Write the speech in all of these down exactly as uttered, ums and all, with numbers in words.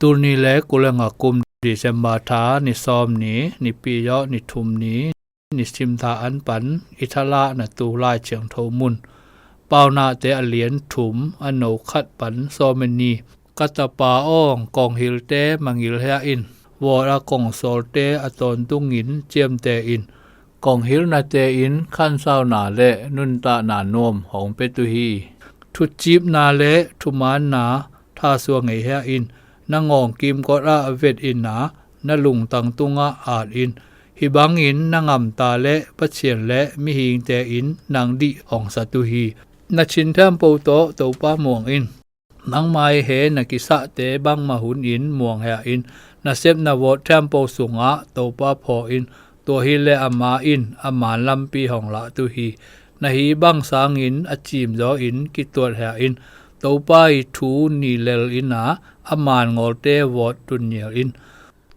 Tul ni le kul le nga kum, December tha ni sawm ni, nipi zawh ni thum ni, ni simtha an pan i thalah na tu Lai Thiangtho mun. Paunahte a lian thum, a no khat pan sawm le ni. Ka tapa aw, kong hilte mangil hia in, vawt a kong sawlte a tawntungin ciamteh in. Kong hilnate in khansauna le nuntakna nuam hong pia tu hi. Thucipna le thumaanna thasua ngei hia in, na ngawng kimkot ah vet in a, na lungtang tungah at in. Hih bangin na ngamta le Pathian le mihingte in nang dih hong sa tu hi. Na chin thiampo tawh Topa muang in. Nangmah he na kisahte bangmah hunin muang hia in, na sep na vawt thiampo sungah Topa phaw in. Tua hileh ama in a maan lampi hong lah tu hi. Na hi bang sangin a cimzaw in kituat hia in. Topa i thu ni lel in a, a maan ngawlte vawt tun nial in.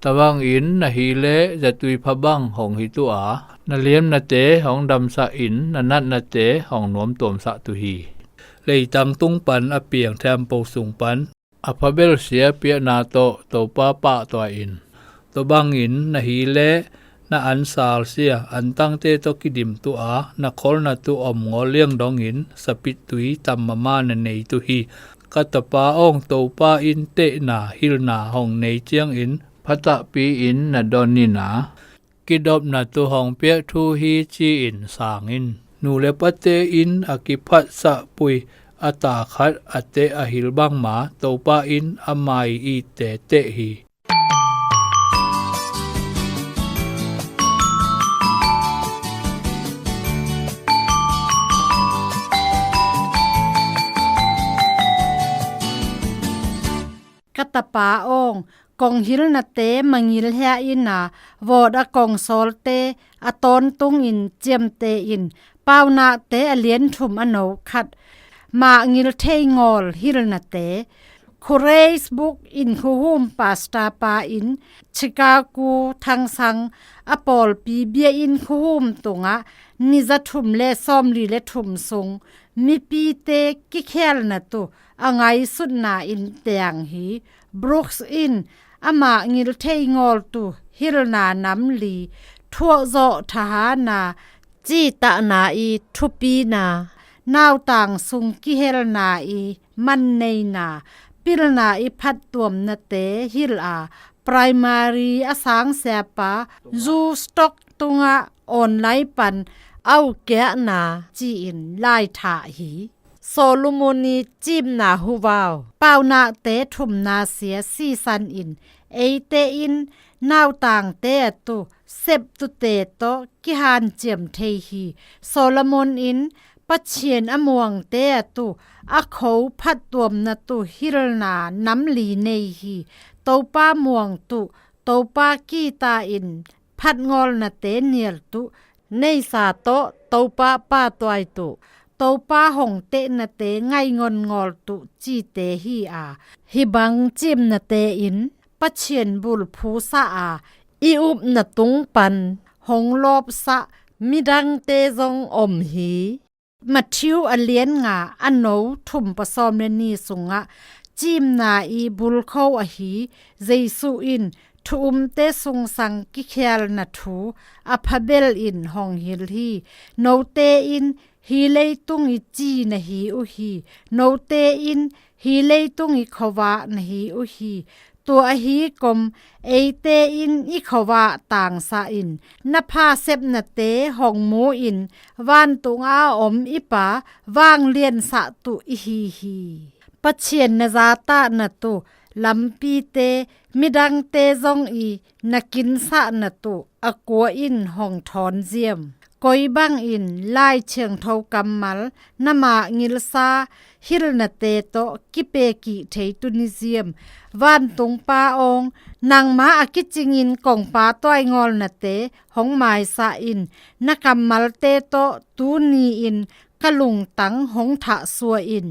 Tua bangin na hi le zatui pha bang hong hi tu a, na liamnate hong damsak in, na natnate hong nuamtuamsak tu hi. Leitang tung pan a piang thiampo sung pan a phabel sia piakna tawh Topa pahtuai in. Tua bangin na hi le na ansal sia antangte tawh kidim tu a, na kholna tu om ngawl liang dongin sapittui tam mama na nei tu hi. Ka tapa aw, Topa in tehna hilna hong nei ciangin phatahpi in na don in a, kidopna tu hong piak thu hi ci-in sang in. Nu le pate in a kiphatsah pui a ta khat a teh a hil bangma Topa in a mai itte teh hi. Ka tapa aw, kong hilnate mangil hia in a, vawt a kong sawlte a tawntungin ciamteh in. Paunahte a lian thum a no khat. Mah ngil thei ngawl hilnate. Khureisbuk in khuhum pastor pa in Chicago thangsang a pawlpi bia in khuhum tungah ni za thum le sawmli le thum sung mipite kikhelna tu a ngaisutna in teng hi. Brooks in amah ngil thei ngawl tu hilna nam li, thuakzawh thahana, citahna i thupina, nautang sung kihelna i manneina, pilna i phattuamnate hil a, primary a sang siapa Zu Stock tungah online pan au kiakna ci-in laithah hi. Solomon i cimna huvau, paunahte thumna sia sisan in, eite in nautangte a tu septute tawh kihanciam thei hi. Solomon in Pathian a muangte a tu a kho phattuamna tu hilna nam li nei hi. Topa muang tu, Topa kita in phatngawlnate nial tu, neisa tawh Topa pahtuai tu, Topa hong tehnate ngaingon ngawl tu cite hi a, hih bang cimnate in Pathian bulphusa a, i upna tung pan hong lawpsa midangte zong om hi. Matthew a lian nga a no thum pasawm le ni sungah cimna i bulkho ahi Jesu in thu umte sungsang kikhialna thu a phabel in hong hil hi. Note in hi leitung i ci na hi uh hi. Note in hi leitung i khuavak na hi uh hi. Tua ahi kom eite in i khuavak tangsa in na pha sepnate hong mu in vantung a om i Pa vangliansah tu i hi hi. Pathian na zatahna tu lampite midangte zong i na kinsahna tu a kua in hong thawn ziam. Koi bangin Lai Thiangtho kammal na mah ngilsa hilnate tawh kipekih thei tu ni ziam. Vantung Pa awng, nangma a kicingin kong pahtuai ngawlnate hong maisa in, na kammalte tawh tuni in ka lungtang hong thahsua in.